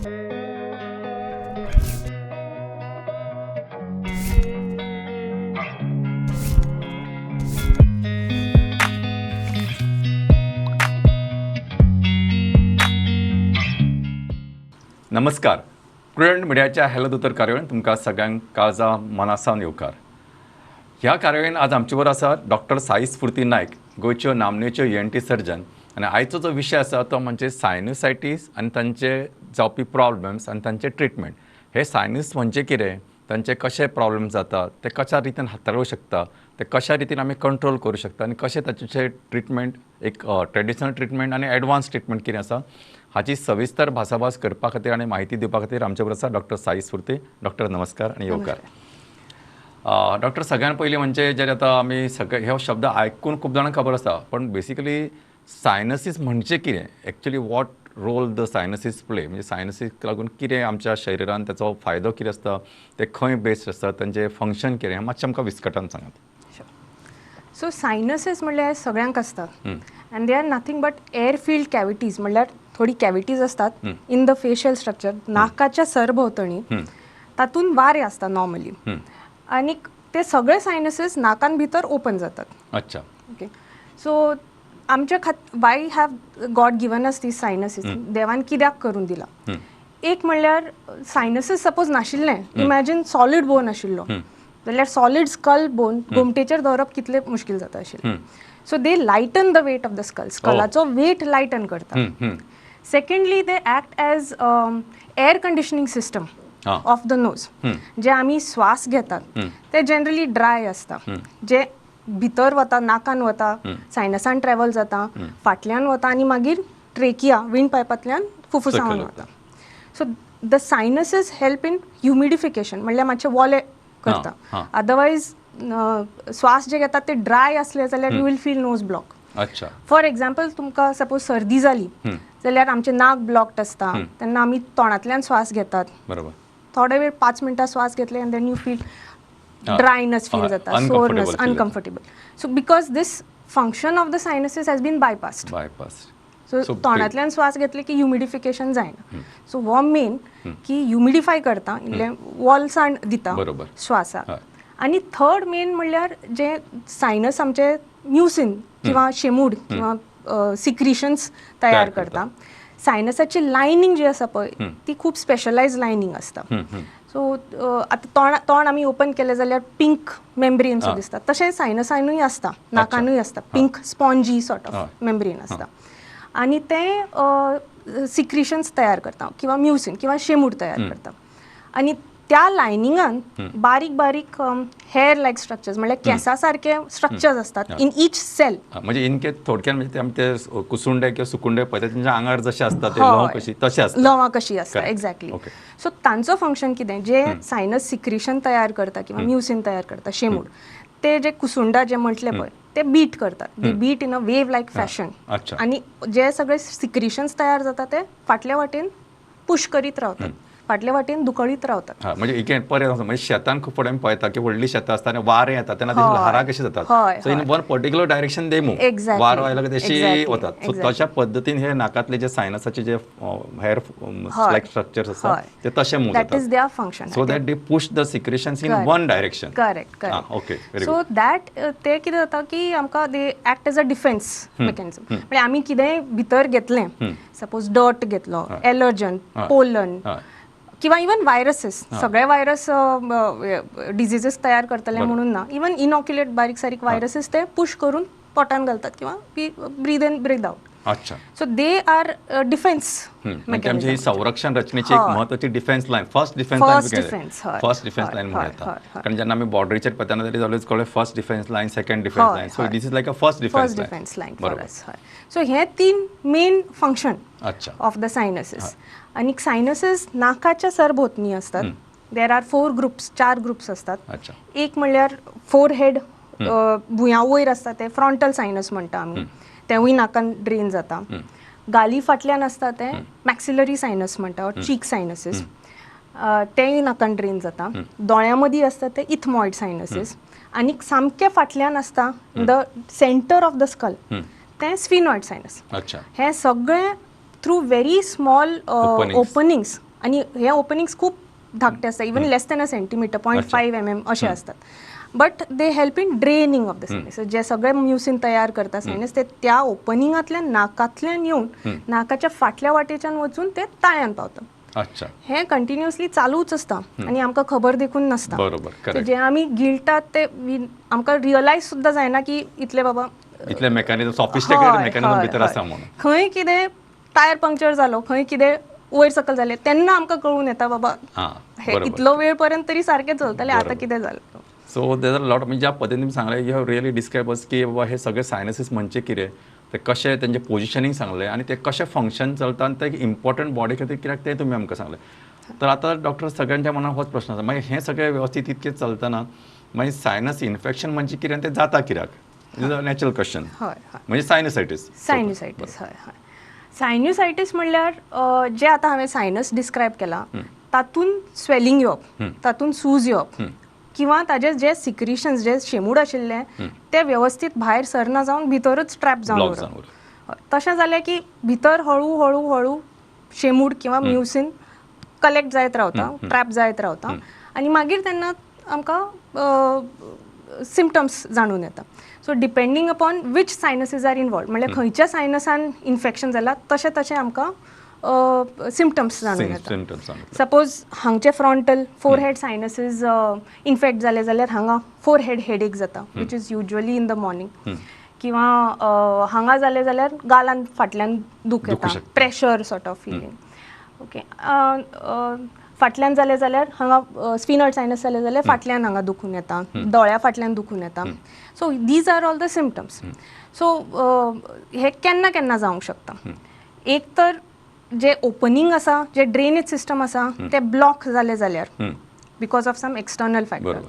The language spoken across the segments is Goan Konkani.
नमस्कार. प्रुडंट मिडियाच्या हॅलो दोतोर कार्यावळीन तुमकां सगळ्यांक काळजा मनासावन येवकार. ह्या कार्यावळीन आज आमचे बरोबर आसा डॉक्टर साई स्फुर्ती नायक, गोंयच्यो नामनेच्यो ENT surgeon. आनी आयचो जो विशय आसा तो म्हणजे सायनसायटीस आनी तांचे जावपी प्रॉब्लम्स आनी तांचे ट्रिटमेंट. हे सायनस म्हणजे कितें, तांचे कशे प्रॉब्लम जातात, ते कशा रितीन हाताळूं शकता, ते कशा रितीन आमी कंट्रोल करूं शकता आनी कशें ताचें ट्रिटमेंट, एक ट्रेडिशनल ट्रिटमेंट आनी एडवान्स ट्रिटमेंट कितें आसा हाची सविस्तर भासाभास करपा खातीर आनी म्हायती दिवपा खातीर आमचे बरोबर आसा डॉक्टर साई स्फुर्ती. डॉक्टर नमस्कार आनी येवकार. डॉक्टर, सगळ्यात पयलीं म्हणजे जे आतां आमी सगळे हे शब्द आयकून खूब जाणांक खबर आसा, पण बेसिकली सायनसीस म्हणजे कितें, actually what role the sinuses play, म्हणजे सायनसीक लागून कितें आमच्या शरिरान ताचो फायदो कितें आसता, ते खंय बेस्ड आसता, तांचें फंक्शन कितें, मातशें आमकां विस्कटान सांगात. सो सायनसीस म्हणल्यार सगळ्यांक आसतात and they are nothing but air filled cavities, म्हणल्यार थोडी कॅविटीज आसतात इन the facial structure, नाकाच्या सरभोंवतणी, तातूंत वारें आसता नॉर्मली आनी ते सगळे सायनसीस नाकान भितर ओपन जातात. अच्छा, ओके. सो आमच्या खात why have God given us these sinuses, देवान कित्याक करून दिला? एक म्हणल्यार सायनसीस सपोज नाशिल्लें, इमॅजीन सॉलीड बोन आशिल्लो जाल्यार सॉलीड स्कल बोन गोमटेचेर दवरप कितलें मुश्कील जाता आशिल्लें. So they lighten the weight of the skull, स्कलाचो wait lighten करता. Secondly they act as air conditioning system of the nose. जे आमी श्वास घेतात ते जनरली ड्राय आसता, जे भितर वता, नाकान वता, सायनसान ट्रॅवल जाता, फाटल्यान वता आनी मागीर ट्रेकिया विंड पायपांतल्यान फुफ्फुसावन वता. So the sinuses help in humidification, म्हणल्यार मातशें वोले करता. अदरवायज श्वास जे घेतात ते ड्राय असले जाल्यार you will feel nose block. अच्छा. फॉर एग्जाम्पल तुमकां सपोज सर्दी जाली जाल्यार आमचें नाक ब्लॉक्ड आसता, तेन्ना आमी तोंडांतल्यान श्वास घेतात. बरोबर. थोडे वेळ 5 मिनटां श्वास घेतले and then you feel dryness feel जाता, soreness, uncomfortable. So because this function of the sinuses has been bypassed. So तोंडांतल्यान श्वास घेतले की ह्युमिडिफिकेशन जायना. सो हो मेन की ह्युमिडिफाय करता, इल्लें वोलसाण दिता श्वासाक. आनी थर्ड मेन म्हणल्यार जे सायनस आमचे म्युसिन किंवा शेमूड किंवा सिक्रिशन्स तयार करता. सायनसाची लायनींग जी आसा पळय ती खूब स्पेशलायज लायनींग आसता. सो आतां तोंड आमी ओपन केलें जाल्यार पिंक मेम्ब्रेन सो दिसता, तशें सायनसानूय आसता, नाकानूय आसता, pink spongy sort of membrane आसता आनी तें सिक्रिशन्स तयार करता किंवा म्युसिन किंवा शेमूड तयार करता. आनी त्या लायनिंगान बारीक बारीक हेअर लायक स्ट्रक्चर्स, म्हणल्यार केंसा सारके स्ट्रक्चर्स असतात इन ईच सेल. म्हणजे इनके थोडक्यात म्हणजे ते कुसुंडे किंवा सुकुंडे पळयता तेंच्या अंगार जशे आसता ते लंव कशी तशे आसता, लंवा कशी आसता. एक्झॅक्टली. सो तांचो फंक्शन कितें, जे सायनस सिक्रिशन तयार करता किंवा म्युसिन तयार करता शेमूड, ते जे कुसुंडा जे म्हटले पळय ते बीट करतात, they beat in a wave like fashion. आनी जे सगळे सिक्रिशन्स तयार जाता ते फाटल्या वाटेन पुश करीत रावतात, फाटले वाटेन दुकळीत रावतात. म्हणजे एक परत म्हणजे शेतान खूब फुडें पळयता की व्हडली शेतां आसता आनी वारें येता तेन्ना तेजी ल्हारां कशी जातात, so in one particular direction they move, वारो आयलो की तशी वतात. सो तशा पद्दतीन हे नाकांतले जे सायनसाचे जे हेअर लायक स्ट्रक्चर्स आसा ते तशे मूव जातात. That is their function. So that they push the secretions in one direction. Correct, correct. Okay, very good. So that ते कितें जाता की आमकां they act as a defence mechanism. म्हणजे आमी कितेंय भितर घेतलें, सपोज डर्ट घेतलो, एलर्जन, पोलन किंवा इवन व्हायरसीस, सगळे व्हायरस डिझिजीस तयार करतले म्हणून ना, इवन इनॉक्युलेट बारीक सारीक व्हायरसीस ते पुश करून पोटान घालतात किंवा ब्रीद इन ब्रीद आउट. अच्छा. सो they are defence म्हणजे आमची ही संरक्षण रचनेची एक महत्वाची defence line, first defence line, first defence line म्हणून येता. कारण जेन्ना आमी बॉर्डरीचेर पळयतना that is always called first defence line, second defence line. So this is like a first defence line. बरोबर. सो हे 3 main function of the sinuses. आनी सायनसीस नाकाच्या सरभोंवतणी असतात. There are 4 groups, 4 groups असतात. एक म्हणल्यार फोरहेड, भुंया वयर आसता ते फ्रॉन्टल सायनस म्हणटा आमी, तेवूय नाकान ड्रेन जाता. गाली फाटल्यान आसता ते मॅक्सिलरी सायनस म्हणटा, चीक सायनसीस, तेय नाकान ड्रेन जाता. दोळ्यां मदीं आसता ते इथमॉयड सायनसीस आनी सामके फाटल्यान आसता the centre of the skull ते स्फिनॉयड सायनस. हे सगळे through very small openings आनी हे ओपनिंग्स खूब धाकटे आसता, even less than a centimeter, 0.5 mm अशे आसतात, but they help in draining of the sinus. जे सगळे म्युसिन तयार करता सायनस, ते त्या ओपनिंगांतल्यान नाकांतल्यान येवन नाकाच्या फाटल्या वाटेच्यान वचून ते ताळ्यान पावता. हें कंटिन्युअसली चालूच आसता आनी आमकां खबर देखून नासता. बरोबर सो जे आमी गिळटात ते आमकां रियलायज सुद्दां जायना की इतले बाबा इतले मेकॅनिझम, सॉफिस्टिकेटेड मेकॅनिझम भितर आसा म्हणून. खंय कितें टायर पंक्चर जालो, खंय कितें वयर सकयल जालें, तेन्ना आमकां कळून येता, बाबा हे इतलो वेळ पर्यंत तरी सारकें चलतालें, आतां कितें जालें? सो there are lot, म्हणजे ज्या पद्दतीन तुमी सांगलें, you have really describe us की बाबा हे सगळे सायनसीस म्हणजे कितें, ते कशें तेंचें पोजिशनींग सांगलें आनी ते कशें फंक्शन चलता आनी ते इम्पॉर्टंट बॉडी खातीर कित्याक तें तुमी आमकां सांगलें. तर आतां डॉक्टर, सगळ्यांच्या मनात होच प्रश्न आसा, मागीर हें सगळें वेवस्थीत इतकें चलतना मागीर सायनस इन्फेक्शन म्हणजे कितें आनी तें जाता कित्याक, is a natural question. हय हय म्हणजे सायनसायटीस. सायन्युसायटीस, हय हय सायन्युसायटीस म्हणल्यार जे आतां हांवें सायनस डिस्क्रायब केला, तातूंत स्वेलिंग येवप, तातूंत सूज येवप किंवा ताजे जे सिक्रिशन्स, जे शेमूड आशिल्ले ते वेवस्थीत भायर सरना जावन भितरूच ट्रॅप जावन ब्लॉक उरप. जावन उरप. हय, तशें जालें की भितर हळू हळू हळू शेमूड किंवा म्युसिन कलेक्ट जायत रावता, ट्रॅप जायत रावता आनी मागीर तेन्ना आमकां सिमटम्स जाणून येता. So depending upon which sinuses are involved, म्हणल्यार खंयच्या सायनसान इन्फेक्शन जाला, तशें तशें आमकां सिमटम्स जाणून येता. सिमटम्स सांगता. सपोज हांगचे फ्रॉन्टल फोरहेड सायनसीस इन्फेक्ट जाले जाल्यार हांगा फोरहेड हेडेक जाता, which is usually in the morning, किंवा हांगा जाले जाल्यार गालान फाटल्यान दूख दुखू येता, शकता. Pressure sort of feeling, okay. फाटल्यान जालें जाल्यार हांगा स्फिनॉइड सायनस जालें जाल्यार फाटल्यान हांगा दुखून येता, दोळ्या फाटल्यान दुखून येता. So these are all the symptoms. So हे केन्ना केन्ना जावंक शकता? एक तर जे ओपनींग आसा, जे ड्रेनेज सिस्टम आसा, ते ब्लॉक जाले जाल्यार because of some external factor,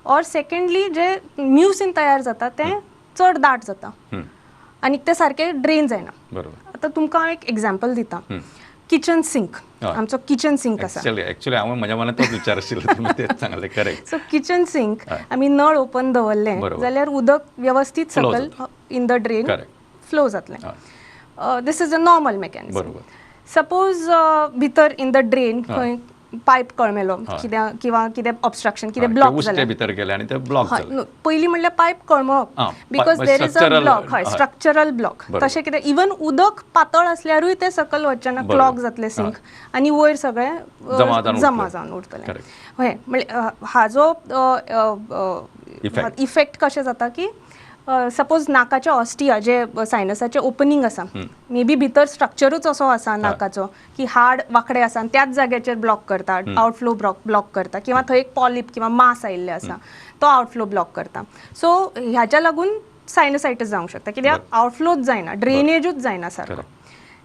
or secondly जे म्युसिन तयार जाता तें चड दाट जाता आनी ते सारकें ड्रेन जायना. आतां तुमकां हांव एक एग्जाम्पल दिता, किचन सिंक. आमचो किचन सिंक आसा. एक्चुअली एक्चुअली हांव म्हज्या मनात तोच विचार आशिल्लो, तुमी तेच सांगलें, करेक्ट. सो किचन सिंक आमी नळ ओपन दवरलें जाल्यार उदक वेवस्थीत Flow सकयल इन the drain flow जातलें. This is a normal mechanism. Suppose भितर इन the drain खंय पायप कळमेलो कित्याक किंवा कितें ऑबस्ट्रक्शन, कितें ब्लॉक उश्टे जालें. भितर गेले आनी ते ब्लॉक हय जाले. न्हू, पयलीं म्हणल्यार पायप कळमप because there is a structural, block, हय, स्ट्रक्चरल ब्लॉक. तशें कितें इवन उदक पातळ आसल्यारूय तें सकयल वचचें ना, क्लॉग जातलें सिंक आनी वयर सगळें जमा जावन जमा उरतलें. जावन उरतलें. हय, म्हणल्यार हाजो Effect. Effect कशें जाता की सपोज नाकाच्या ऑस्टिया, जे सायनसाचें ओपनींग आसा, मे बी भितर स्ट्रक्चरूच असो आसा नाकाचो की हाड वांकडें आसा आनी त्याच जाग्याचेर ब्लॉक करता, आउटफ्लो ब्लॉक करता, किंवा थंय एक पॉलिप किंवा मास आयिल्लें आसा, तो आउटफ्लो ब्लॉक करता. सो ह्याच्या लागून सायनसायटीस जावंक शकता, कित्याक आउटफ्लोच जायना, ड्रेनेजूच जायना सारको.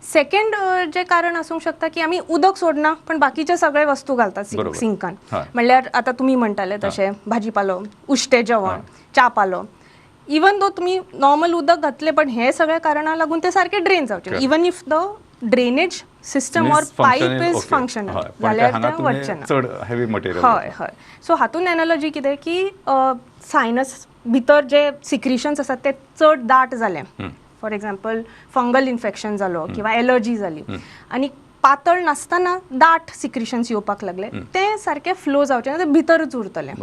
सेकंड जे कारण आसूंक शकता की आमी उदक सोडना पण बाकीचे सगळे वस्तू घालतात सिंकान. म्हणल्यार आतां तुमी म्हणटाले तशें भाजीपालो, उश्टें जेवण, च्या पालो, इवन दो तुमी नॉर्मल उदक घातलें, पण हे सगळ्या कारणा लागून ते सारके ड्रेन जावचे. Even if the drainage system or pipe is functional जाल्यार ते वचचें ना. चड हेवी मटेरियल. हय हय सो हातून एनालॉजी कितें की सायनस भितर जे सिक्रिशन्स आसात ते चड दाट जाले, फॉर एग्जाम्पल फंगल इन्फेक्शन जालो किंवा एलर्जी जाली आनी पातळ नासतना दाट सिक्रिशन्स येवपाक लागले, ते सारके फ्लो जावचे ना, ते भितरूच उरतले.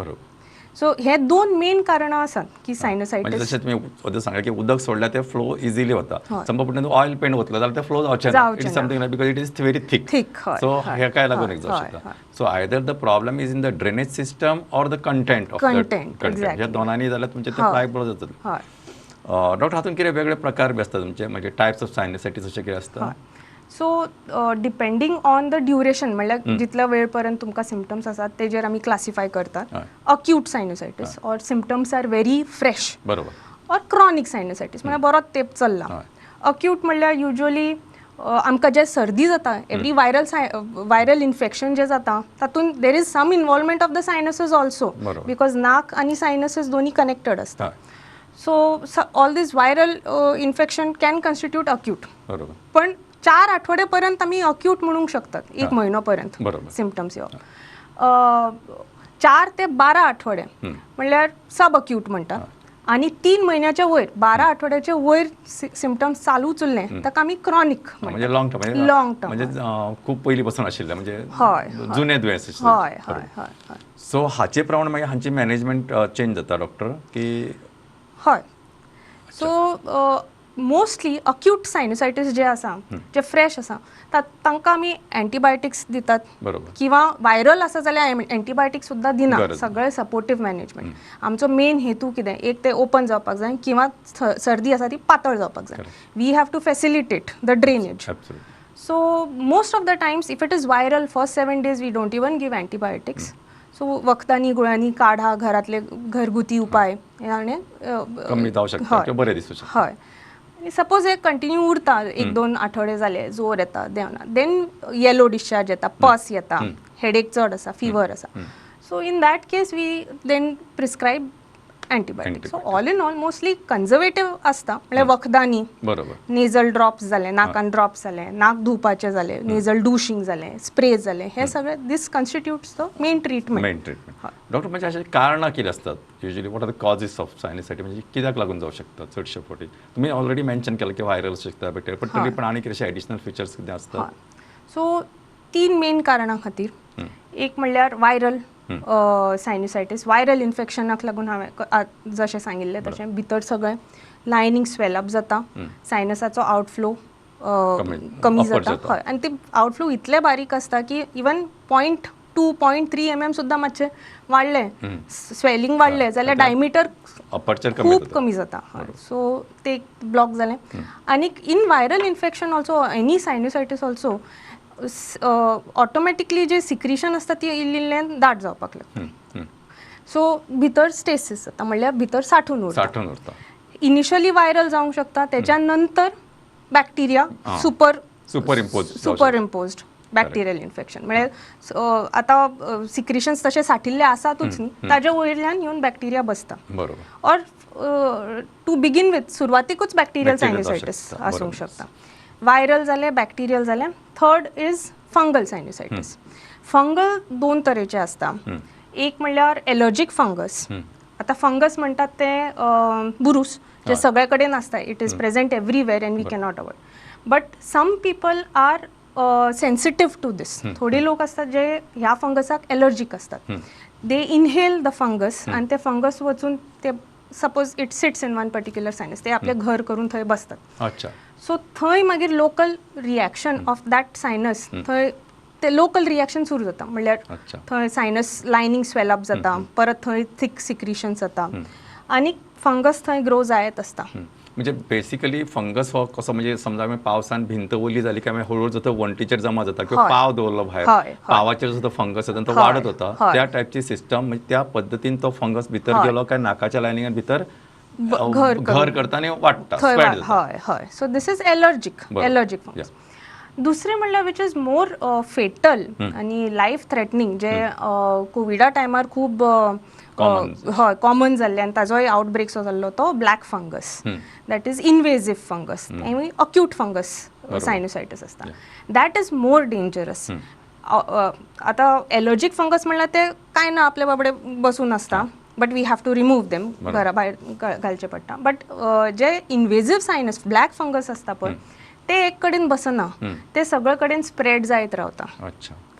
सो हे दोन मेन कारणां आसात की म्हणजे सायनसायटीस. जशें तुमी वद्दल सांगलें की उदक सोडल्यार ते फ्लो इजिली वता, समज पूण ऑयल पेंट वतलो जाल्यार ते फ्लो जावचें ना. जावचें it is ना. Something like because it is very thick. Thick, हय, सो हेकाय लागून एक जावं हय, शकता. So either the problem is in the drainage system or the content of the Content, content. exactly. ह्या दोनांनी जाल्यार तुमचें तें पायप बरो जातलें. डॉक्टर, हातूंत कितें वेगळे प्रकार बी आसता तुमचे, म्हणजे टायप्स ऑफ सायनसायटीस अशें कितें आसता? हय, so depending on the duration, म्हणल्यार जितल्या वेळ पर्यंत तुमकां सिमटम्स आसात तेजेर आमी क्लासिफाय करतात. Acute sinusitis or symptoms are very fresh or chronic sinusitis म्हणल्यार बरोच तेंप चल्ला. अक्यूट म्हणल्यार युजली आमकां जे सर्दी जाता, एवरी व्हायरल इन्फेक्शन जे जाता, तातूंत there is some involvement of the sinuses also, because नाक आनी सायनसीस दोनी कनेक्टेड आसता. So all this viral infection can constitute acute, पण 4 आठवडे पर्यंत आमी अक्यूट म्हणूंक शकतात, एक म्हयनो पर्यंत सिमटम्स येवप. 4 ते 12 आठवडे म्हणल्यार सब अक्यूट म्हणटात. आनी 3 म्हयन्याच्या वयर, 12 आठवड्याच्या वयर सिमटम्स चालूच उरले, ताका आमी क्रॉनीक. म्हणजे लॉंग टर्म, म्हणजे Long term. म्हणजे खूप पयलीं पासून आशिल्लें, म्हणजे जुने दुयेंस. हय हय हय हय सो हाचे प्रमाणे मागीर हांची मॅनेजमेंट चेंज जाता डॉक्टर की? हय, सो मोस्टली अक्यूट सायनसायटीस जे आसा, जे फ्रेश आसा, तांकां आमी अँटीबायोटिक्स दितात. किंवा व्हायरल आसा जाल्यार अँटीबायोटिक्स सुद्दां दिना. गरज. सगळें सपोर्टीव मॅनेजमेंट. आमचो मेन हेतू कितें? एक ते ओपन जावपाक जाय किंवा सर्दी आसा ती पातळ जावपाक जाय. We have to facilitate the drainage. So most of the times, if it is viral, first 7 days we don't even give antibiotics. So वखदांनी, गुळ्यांनी, काढा, घरातले घरगुती उपाय याने कमी जावं शकता किंवा बरें दिसूं शकता. हय, आनी सपोज हे कंटिन्यू उरता, एक दोन आठवडे जाले, जोर येता, देंवना, then yellow discharge येता, पस येता, हेडेक चड आसा, फिवर आसा, so in that case we then prescribe antibiotic. So all in all, mostly conservative आसता, म्हळ्यार वखदांनी, नेझल ड्रॉप्स जाले, नाकान ड्रॉप्स जाले, नाक धुवपाचें जालें, नेझल डुशींग जालें, स्प्रे जालें, हे सगळे, this constitutes the main treatment. Main treatment. Doctor, म्हणजे अशें कारणां कितें आसतात usually? What are the causes of sinusitis? म्हणजे कित्याक लागून जावं शकता चडशे फावटी? तुमी ऑलरेडी मेन्शन केलं की व्हायरल आसूं शकता, बॅक्टेरिया, पण तरी पण आनी कितें एडिशनल फिचर्स कितें आसतात? सो तीन मेन कारणां खातीर. एक म्हणल्यार व्हायरल सायनसायटीस. व्हायरल इन्फेक्शनाक लागून, हांवें जशें सांगिल्लें तशें, भितर सगळें लायनींग स्वेलअप जाता, सायनसाचो आउटफ्लो कमी upward जाता. जाता. हय, आनी ते आउटफ्लो इतले बारीक आसता की even 0.2, 0.3 mm सुद्दां मातशें वाडलें, स्वेलिंग वाडलें जाल्यार डायमिटर अपर्चर कमी खूब जाता. कमी जाता. सो ते एक ब्लॉक जालें. आनी in viral infection also, any sinusitis also, automatically J secretion आसता ती इल्लें इल्लें दाट जावपाक लागता. हम्म, हम्म. सो भितर स्टेसीस जाता, म्हणल्यार भितर साठून उरता. साठून उरता. इनिशियली व्हायरल जावंक शकता, त्याच्या नंतर bacteria super super impose. Super imposed bacterial infection, म्हळ्यार आतां सिक्रिशन्स तशे साठिल्ले आसातूच न्ही, ताजे वयल्यान येवन बॅक्टेरिया बसता. ऑर टू बिगीन विथ, सुरवातीकूच बॅक्टेरियल Bacterial जावं सायनसायटीस शकता, आसूंक बरोबर. शकता. व्हायरल जालें, बॅक्टेरियल जालें, third is fungal sinusitis. Fungal दोन तरेचे आसता. एक म्हणल्यार एलर्जीक फंगस. आतां फंगस म्हणटात ते बुरूस जे सगळे कडेन आसता. It is present everywhere and we cannot avoid, but some people are sensitive to this. थोडे लोक असतात जे ह्या फंगसाक एलर्जीक असतात. They inhale the fungus आनी ते फंगस वचून ते, suppose it sits in one particular sinus, ते आपलें घर करून थंय बसतात. सो थंय मागीर local reaction of that sinus, थंय ते लोकल रिएक्शन सुरू जाता, म्हणल्यार थंय सायनस लायनींग स्वेलअप जाता, परत थंय थिक सिक्रिशन जाता आनी फंगस थंय ग्रो जायत आसता. म्हणजे बेसिकली फंगस हो कसो? म्हणजे समजा आमी पावसान भिंत ओली जाली काय मागीर हळूहळू जो वण्टीचेर जमा जाता किंवा पाव दवरलो भायर, हय, हय. पावाचेर सुद्दां फंगस जाता आनी तो वाडत वता. त्या टायपची सिस्टम, म्हणजे त्या पद्दतीन तो फंगस भितर गेलो काय नाकाच्या लायनिंगान भितर घर घर करता आनी वाडटा, थंय स्प्रेड जाता. हय हय so this is allergic allergic fungus. दुसरें म्हणल्यार, which is more fatal आनी लायफ थ्रेटनींग, जे कोविडा टायमार खूब Common. हय, कॉमन जाल्लें आनी ताजोय आउटब्रेक सो जाल्लो, तो black fungus, that is invasive fungus आनी अक्यूट फंगस सायनोसायटीस आसता. That is more dangerous. आतां एलर्जीक फंगस म्हणल्यार ते कांय ना, आपले बाबडे बसून आसता, but we have to remove them, घरा भायर घालचे पडटा. बट जे इनवेजीव सायनस ब्लॅक फंगस आसता पळय, ते एक कडेन बसना, ते सगळे कडेन स्प्रेड जायत रावता.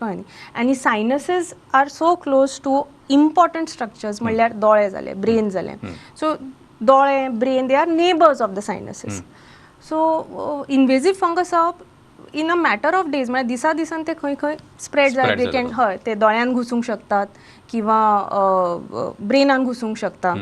कळ्ळें न्ही? आनी sinuses are so close to important structures, म्हणल्यार दोळे जाले, ब्रेन जालें. सो दोळे, brain, they are neighbours of the sinuses. So invasive fungus जावप in a matter of days, म्हळ्यार दिसा दिसान ते खंय खंय स्प्रेड जायत. Spread they can जाता. हय, ते दोळ्यान घुसूंक शकतात किंवा ब्रेनान घुसूंक शकता.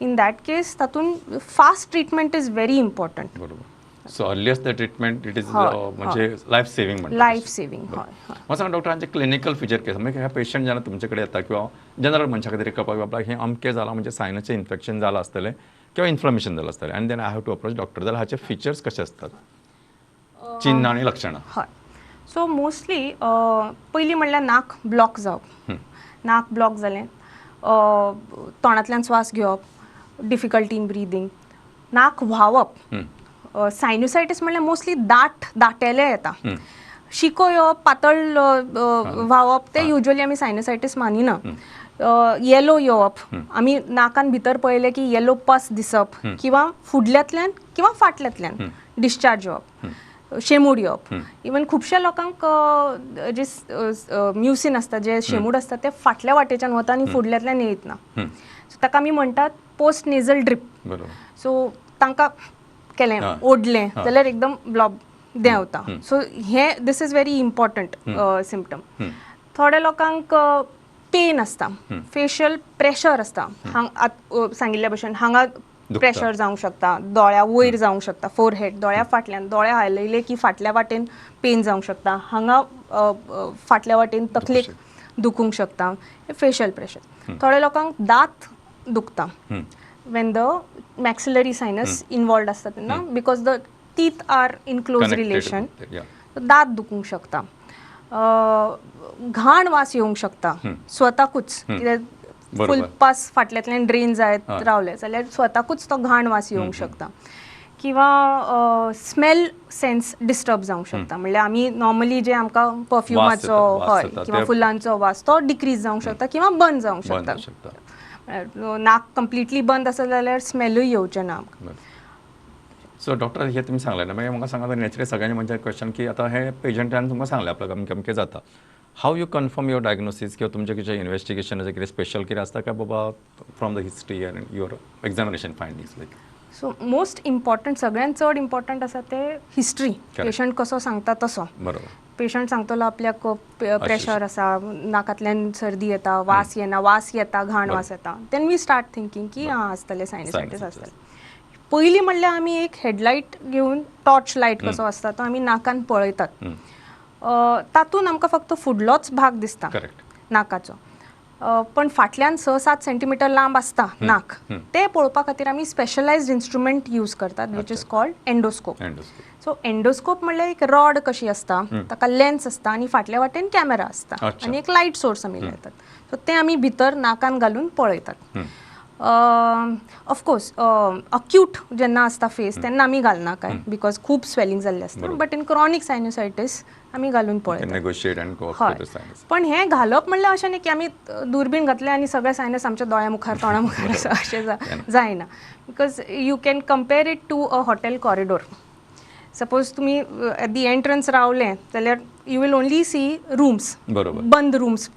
इन that case तातूंत fast treatment is very important. बरोबर, so earliest the treatment it is म्हणजे लायफ सेव्हिंग म्हणटा. लायफ सेव्हिंग, हय हय म्हाका सांगा डॉक्टर, हांचे क्लिनिकल फिचर कितें आसा? म्हणजे ह्या पेशंट जेन्ना तुमचे कडेन येता किंवा जनरल मनशा खातीर कळपाक, बाबा हें अमकें जालां म्हणजे सायनसचें इन्फेक्शन जालां आसतलें किंवा इन्फ्लमेशन जालां आसतलें आनी then I have to approach doctor, जाल्यार हाचे फिचर्स कशे आसतात, चिन्ह आनी लक्षणां? हय, सो मोस्टली पयलीं म्हणल्यार नाक ब्लॉक जावप. नाक ब्लॉक जालें, तोंडांतल्यान स्वास घेवप, डिफिकल्टी इन ब्रिदींग, नाक व्हांवप. सायन्युसायटीस म्हणल्यार मोस्टली दाट दाटेले येता. शिको येवप, पातळ व्हांवप, ते युजली आमी सायनसायटीस मानिना. येलो येवप, आमी नाकान भितर पळयलें की येलो पस दिसप किंवा फुडल्यांतल्यान किंवा फाटल्यांतल्यान डिस्चार्ज येवप, शेमूड येवप. इवन खुबश्या लोकांक जे म्युसीन आसता, जे शेमूड आसता, ते फाटल्या वाटेच्यान वता आनी फुडल्यांतल्यान येयत ना. सो ताका आमी म्हणटात पोस्ट नेजल ड्रीप. सो तांकां केलें, ओडलें जाल्यार एकदम ब्लॉब देंवता. सो हे this is very important symptom. थोड्या लोकांक पेन आसता, फेशियल प्रेशर आसता. हांग सांगिल्ल्या भशेन हांगा प्रेशर जावंक शकता, दोळ्या वयर जावंक शकता, फोरहेड, दोळ्या फाटल्यान, दोळे हालयले की फाटल्या वाटेन पेन जावंक शकता, हांगा फाटल्या वाटेन तकलेक दुखूंक शकता, फेशियल प्रेशर. थोड्या लोकांक दांत दुखता when the maxillary sinus involved आसता तेन्ना, because the teeth are in close relation. दांत दुखूंक शकता, घाण वास येवंक शकता स्वताकूच, कित्याक फूल पस फाटल्यांतल्यान ड्रेन जायत रावले जाल्यार स्वताकूच तो घाण वास येवंक शकता. किंवा स्मेल सेन्स डिस्टर्ब जावंक शकता, म्हणल्यार आमी नॉर्मली जे आमकां परफ्युमाचो, हय, किंवा फुलांचो वास तो डिक्रीज जावंक शकता किंवा बंद जावंक शकता. नाक कंप्लिटली बंद आसा जाल्यार स्मेलूय येवचें ना आमकां. सो डॉक्टर, हे तुमी सांगलें ना, मागीर म्हाका सांगा, नॅचरली सगळ्यांचे म्हणजे क्वेश्चन की आतां हे पेशंटान तुमकां सांगलें आपल्याक अमकें अमकें जाता, how you confirm your diagnosis किंवा तुमचें कितें इन्वेस्टिगेशन कितें स्पेशल कितें आसता काय बाबा from the history and your examination findings like? So most important, सगळ्यांत चड इम्पॉर्टंट आसा ते हिस्ट्री. पेशंट कसो सांगता तसो. बरोबर. पेशंट सांगतलो आपल्याक प्रेशर आसा, नाकांतल्यान सर्दी येता, वास येना, वास येता, घाण वास येता, then we start thinking की आं आसतलें सायनसायटीस आसतलें. पयलीं म्हणल्यार आमी एक हेडलायट घेवन टॉर्च लायट कसो आसता तो आमी नाकान पळयतात, तातूंत आमकां फक्त फुडलोच भाग दिसता नाकाचो, पण फाटल्यान 6-7 सेंटीमिटर लांब आसता नाक, ते पळोवपा खातीर आमी स्पेशलायज्ड इन्स्ट्रुमेंट यूज करतात which is called endoscope. So endoscope म्हणल्यार एक रॉड कशी आसता, ताका लेन्स आसता आनी फाटल्या वाटेन कॅमेरा आसता आनी एक लायट सोर्स आमी लायतात. सो ते आमी भितर नाकान घालून पळयतात. ऑफकोर्स अक्यूट जेन्ना आसता फेस तेन्ना आमी घालना काय, because खूब स्वेलिंग जाल्लें आसता, बट इन क्रॉनीक सायनसायटीस आमी घालून पळयतात. हय, पण हें घालप म्हणल्यार अशें न्ही की आमी दुर्बीण घातलें आनी सगळे सायनस आमच्या दोळ्या मुखार तोंडा मुखार आसा, अशें जायना. Because you can compare it to a hotel corridor. Suppose तुमी एट the entrance रावले जाल्यार you will only see rooms, बंद रूम्स.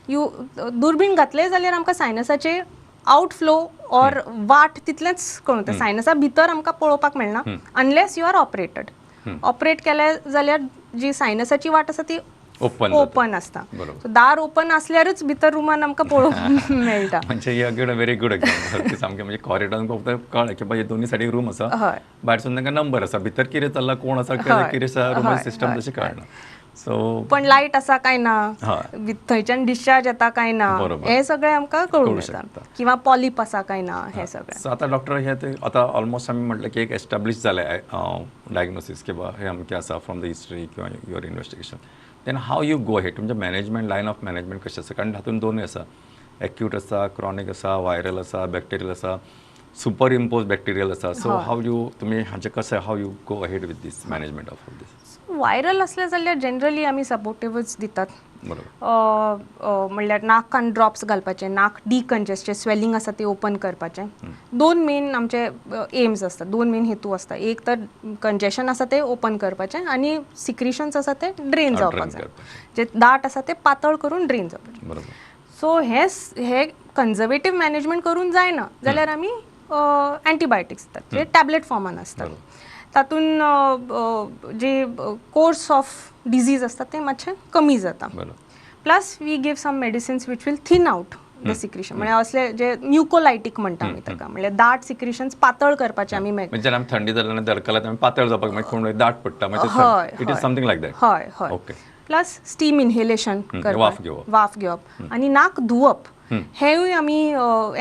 You दुर्बीण घातलें जाल्यार आमकां सायनसाचे आउटफ्लो ऑर वाट तितलेंच कळून येता. सायनसा भितर आमकां पळोवपाक मेळना unless you are operated. Operate केले जाल्यार जी सायनसाची वाट आसा ती ओपन आसता. सो दार ओपन आसल्यारूच भितर रुमान आमकां पळोवंक मेळटा. म्हणजे व्हेरी गुड एक्झाम्पल सामकें, म्हणजे कॉरिडॉर फक्त कळ्ळें की बाबा दोन्ही सायडीक रूम आसा, भायर तांकां नंबर आसा, भितर कितें चल्लां, कोण आसा, कितें आसा, रूमा सिस्टम तशें कळना. सो पण लायट आसा काय ना, थंयच्यान डिस्चार्ज येता काय ना, हें सगळें आमकां कळूंक येता, किंवा पॉलीप आसा काय ना, हें सगळें. सो आतां डॉक्टर, हे ते आतां ऑलमोस्ट आमी म्हटलें की एक एस्टाब्लीश जालें डायग्नोसीस किंवा हें अमकें आसा फ्रॉम the history किंवा your investigation, then how you go ahead, तुमचें मॅनेजमेंट, लायन ऑफ मॅनेजमेंट कशें आसा? कारण हातूंत दोनूय आसा, एक्यूट आसा, क्रॉनीक आसा, व्हायरल आसा, बॅक्टेरियल आसा, सुपर इम्पोज बॅक्टेरियल आसा. सो how you, तुमी हाचें कशें, how you go ahead with this management of this? Viral असले जाल्यार जनरली आमी सपोर्टिवच दितात. म्हणल्यार नाकान ड्रॉप्स घालपाचे, नाक डिकंजेस्टेड स्वेलिंग आसा ती ओपन करपाचें. दोन मेन आमचे एम्स आसता, दोन मेन हेतू आसता. एक तर कंजेशन आसा ते ओपन करपाचें आनी सिक्रिशन्स आसा ते ड्रेन जावपाक जाय, जे दाट आसा ते पातळ करून ड्रेन जावपाचें. सो हे कन्जर्वेटीव मॅनेजमेंट करून जायना जाल्यार आमी एंटीबायोटिक्स दितात, जे टॅबलेट फॉर्मान आसतात. तातूंत जे कोर्स ऑफ डिजीज आसता ते मातशें कमी जाता. Plus we give some medicines which will thin out the secretion, म्हळ्यार असले जे म्युकोलायटीक म्हणटा आमी ताका, म्हळ्यार दाट सिक्रिशन्स पातळ करपाचे आमी. म्हणजे आमी थंडी जाल्यार दरकला आमी पातळ जावपाक मागीर कोण दाट पडटा, it is something like that. हय हय. प्लस स्टीम इनहेलेशन करप, वाफ घेवप आनी नाक धुवप हेंवूय आमी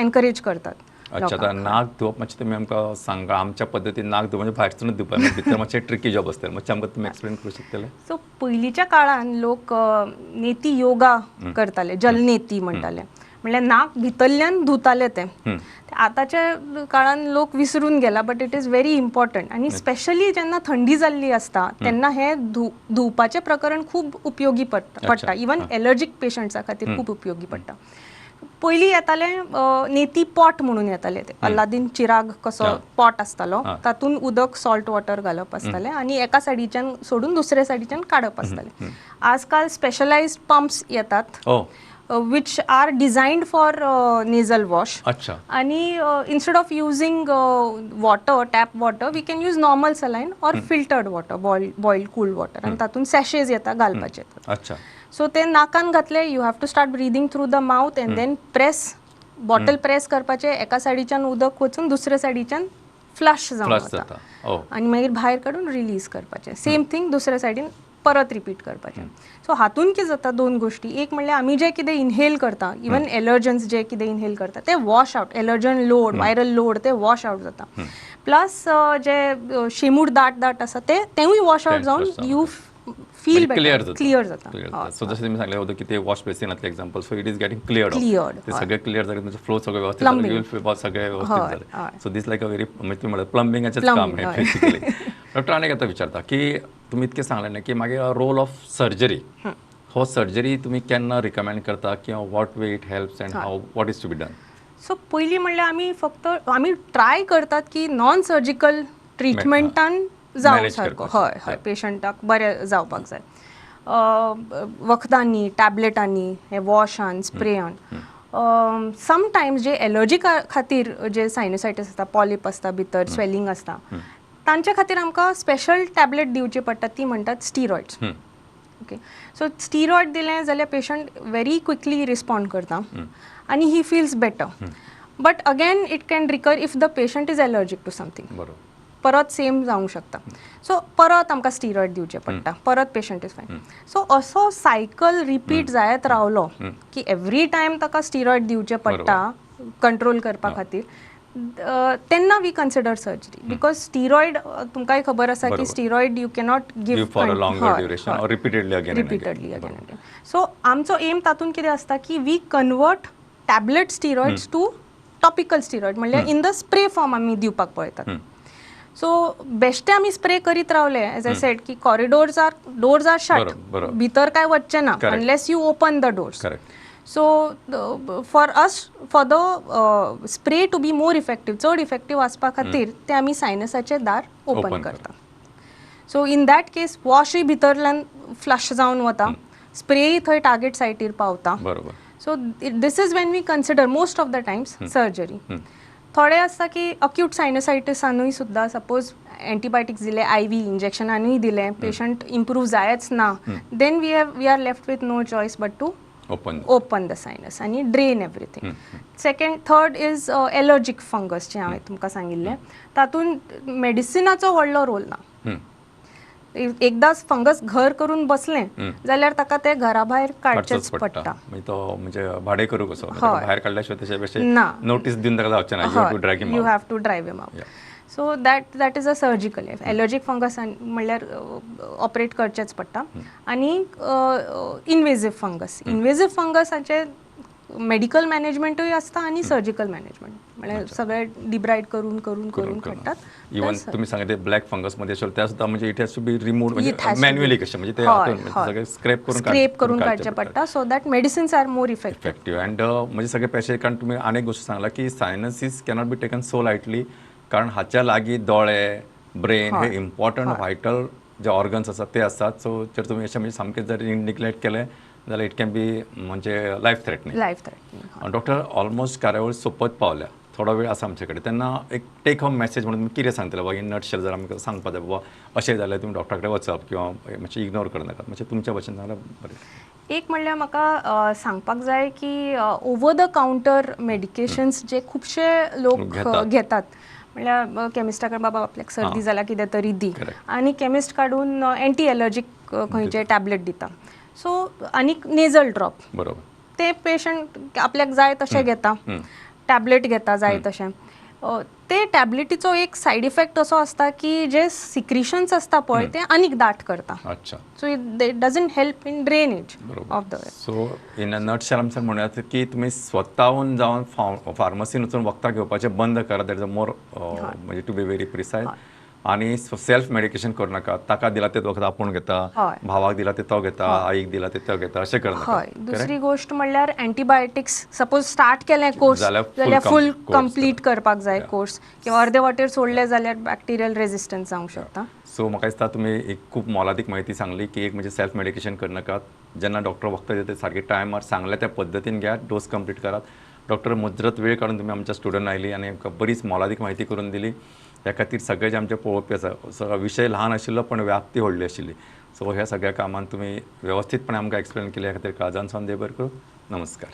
एनकरेज करतात. अच्छा, आतां नाक धुवप मातशें तुमी आमकां सांगा, आमच्या पद्दतीन नाक धुवप म्हणजे भायरसूनच धुवप, भितर मातशें ट्रिकी जॉब आसतलें, मातशें आमकां तुमी एक्सप्लेन करूं शकतले? सो पयलींच्या काळान लोक नेती योगा करताले, जलनेती म्हणटाले. म्हणल्यार नाक भितरल्यान धुताले ते. ते आतांच्या काळान लोक विसरून गेला, but it is very important. आनी स्पेशली जेन्ना थंडी जाल्ली आसता तेन्ना हे धुवपाचें प्रकरण खूब उपयोगी पडटा. इवन एलर्जीक पेशंट्सा खातीर खूब उपयोगी पडटा. पयलीं येतालें नेती पॉट म्हणून येताले ते, अल्लादीन चिराग कसो पॉट आसतालो, तातूंत उदक सॉल्ट वॉटर घालप आसतालें आनी एका सायडीच्यान सोडून दुसऱ्या सायडीच्यान काडप आसतालें. आजकाल स्पेशलायज्ड पंप्स येतात which are designed for nasal wash. आणि instead of using water, tap water, we can use normal saline or filtered water, boiled cool water. आणि तातूंत सॅशेज येता घालपाचे. सो ते नाकान घातले, you have to start breathing through the mouth and then press bottle. Press करपाचे, एका सायडीच्यान उदक वचून दुसऱ्या सायडीच्यान फ्लश जावन फ्लश वता जाता ओ. आनी मागीर भायर काडून रिलीज करपाचें. सेम थिंग दुसऱ्या सायडीन परत रिपीट करपाचें. सो हातून कितें जाता, दोन गोश्टी. एक म्हणल्यार आमी जें कितें इनहेल करता, इवन एलर्जन्स जे कितें इनहेल करता ते wash out, allergen load, viral load ते वॉश आउट जाता. प्लस जे शेमूड दाट दाट आसा ते तेवूय वॉश आउट ते जावन flush जावन you feel clear जाता. क्लियर जाता. क्लियर जाता. सो जशें तुमी सांगलें होतं की ते wash बेसिनातले example, so it is getting clear. Cleared, ते सगळे क्लिअर जाले, तुमचो फ्लो सगळं व्यवस्थित. Plumbing. You will सगळे व्यवस्थित झाले. So this like a very, म्हणजे तुम्ही म्हणता प्लंबिंगाचेच काम Plumbing, हे हय. बेसिकली. डॉक्टर, आनी एक आतां विचारता की तुमी इतकें सांगलें न्ही की मागीर रोल ऑफ सर्जरी, हो सर्जरी तुमी केन्ना रिकमेंड करता किंवा what way it helps and how, what is to be done? So पयलीं म्हणल्यार आमी फक्त आमी ट्राय करतात की नॉन सर्जिकल ट्रिटमेंटान जावं Manage सारको. करपाचें. हय हय, पेशंटाक बरें जावपाक जाय. वखदांनी, टॅबलेटांनी, हे वॉशान, स्प्रेयान. समटायम्स जे एलर्जी खातीर जे सायनसायटीस आसता, पॉलिप आसता भितर, स्वेलिंग आसता, तांच्या खातीर आमकां स्पेशल टॅबलेट दिवची पडटा, ती म्हणटात स्टिरॉयड्स. ओके, सो स्टिरॉयड दिलें जाल्यार पेशंट व्हेरी क्विकली रिस्पॉन्ड करता आनी he feels better, but again it can recur if the patient is allergic to something. परत सेम जावंक शकता. सो परत आमकां स्टिरॉयड दिवचे पडटा, परत पेशंट is fine. सो असो सायकल रिपीट जायत रावलो की एवरी टायम ताका स्टिरॉयड दिवचे पडटा कंट्रोल करपा खातीर, तेन्ना we consider surgery, because steroid तुमकांय खबर आसा की steroid you cannot give give for a longer duration or repeatedly again. Repeatedly again again. So आमचो एम तातूंत कितें आसता की we convert tablet steroids to topical steroid, म्हणल्यार इन the spray form आमी दिवपाक पळयतात. सो बेश्टे आमी स्प्रे करीत रावले, एज I said की corridors are, doors are shut. बरोबर, बरोबर. भितर काय वचचें ना unless you open the doors. So for us, for the spray to be more effective, चड इफेक्टीव आसपा खातीर ते आमी सायनसाचें दार ओपन Open. करता. सो इन that case वॉशूय भितरल्यान फ्लश जावन वता, स्प्रेय थंय टार्गेट सायटीर पावता. So this is when we consider most of the times surgery. थोडे आसता की अक्यूट सायनसायटिसानूय सुद्दां सपोज एंटीबायोटिक्स दिले, आयव्ही इंजेक्शनानूय दिलें, पेशंट इम्प्रूव जायच ना, then we are left with no choice but to open open the sinus आनी drain everything. Second, third is allergic fungus जे हांवें तुमकां सांगिल्लें, तातूंत मेडिसिनाचो व्हडलो रोल ना. एकदांच फंगस घर करून बसलें जाल्यार ताका ते घरा भायर काडचेच पडटा. म्हणजे तो म्हणजे भाडे करू कसो, म्हणजे ताका भायर काडल्या शिवाय तशे ना. नोटीस दिवन ताका जावचें ना, you have to drag him. You have to drive him out. So that is a surgical. Allergic fungus म्हणल्यार ऑपरेट करचेच पडटा. आनी इनवेजीव फंगस, इनवेजीव फंगसाचे मेडिकल मॅनेजमेंटूय आसता आनी सर्जिकल मॅनेजमेंट, म्हळ्यार सगळे डिब्रायड करून करून करून काडटात. इवन तुम्ही सांगितले ब्लॅक फंगस मध्ये असेल त्या सुद्धा, म्हणजे it has to be remove, म्हणजे It has to be. Manually कशें, म्हणजे ते हातून म्हणजे सगळे स्क्रेप करून स्क्रेप करून काडचें पडटा, so that medicines are more effective. Effective. And म्हणजे सगळे पेशंट, कारण तुम्ही अनेक गोष्ट सांगला की sinuses cannot be taken so lightly, कारण हाच्या लागीं दोळे, ब्रेन हे इम्पॉर्टंट व्हायटल जे ऑर्गन्स आसात ते आसात. सो जर तुमी अशें म्हणजे सामकें जर निग्लेक्ट केलें जाल्यार it can be म्हणजे life threatening. Life threatening. Doctor, almost कार्यावळ सोंपत पावल्या, थोडो वेळ आसा आमचे कडेन, तेन्ना एक टेक होम मॅसेज म्हणून तुमी कितें सांगतले बाबा, इन नटशेल जर आमकां सांगपाक जाय बाबा अशें जाल्यार तुमी डॉक्टरा कडेन वचप किंवा मातशें इग्नोर करनाकात, मातशें तुमच्या भशेन जाल्यार बरें. एक म्हणल्यार म्हाका सांगपाक जाय की ओवर the counter medications जे खुबशे लोक घेतात. घेतात, म्हणल्यार केमिस्टा कडेन बाबा आपल्याक सर्दी जाल्या कितें तरी दी, आनी केमिस्ट काडून एंटी एलर्जीक खंयचे टॅबलेट दिता. सो आनी नेजल ड्रॉप, ते पेशंट आपल्याक जाय तशें घेता, टॅबलेट घेता जाय तशें. ते टॅबलेटीचो एक सायड इफेक्ट असो आसता की जे सिक्रिशन्स आसता पळय ते आनीक दाट करता. अच्छा. So it doesn't help in drainage of the. So in a nutshell आमचं म्हणूया की तुम्ही स्वतःहून जावन फार्मसीन वचून वखदां घेवपाचें बंद करा. That is a मोर म्हणजे टू बी व्हेरी प्रिसायज. आनी सेल्फ मेडिकेशन करूं नाका. ताका दिला तें वखद आपूण घेता, भावाक दिला ते तो घेता, आईक दिला ते तो घेता, अशें करनाका. हय. दुसरी गोश्ट म्हणल्यार एंटीबायोटिक्स सपोज स्टार्ट केलें कोर्स जाल्यार फूल कंप्लीट करपाक जाय कोर्स, किंवा अर्दे वाटेर सोडले जाल्यार बॅक्टेरियल रेजिस्टन्स जावंक शकता. सो म्हाका दिसता तुमी एक खूब मोलादीक म्हायती सांगली की एक म्हणजे सेल्फ मेडिकेशन करनाकात. जेन्ना डॉक्टर वखदां दिता सारकें टायमार सांगल्या त्या पद्दतीन घेयात, डोस कंप्लीट करात. डॉक्टर मुजरत वेळ काडून तुमी आमच्या स्टुडंट आयली आनी आमकां बरीच मोलादीक म्हायती करून दिली. ह्या खातीर सगळे जे आमचे पळोवपी आसा, विशय ल्हान आशिल्लो पण व्याप्ती व्हडली आशिल्ली. सो ह्या सगळ्या कामान तुमी वेवस्थीतपणे आमकां एक्सप्लेन केलें, ह्या खातीर काळजान सावन देव बरें करूं. नमस्कार.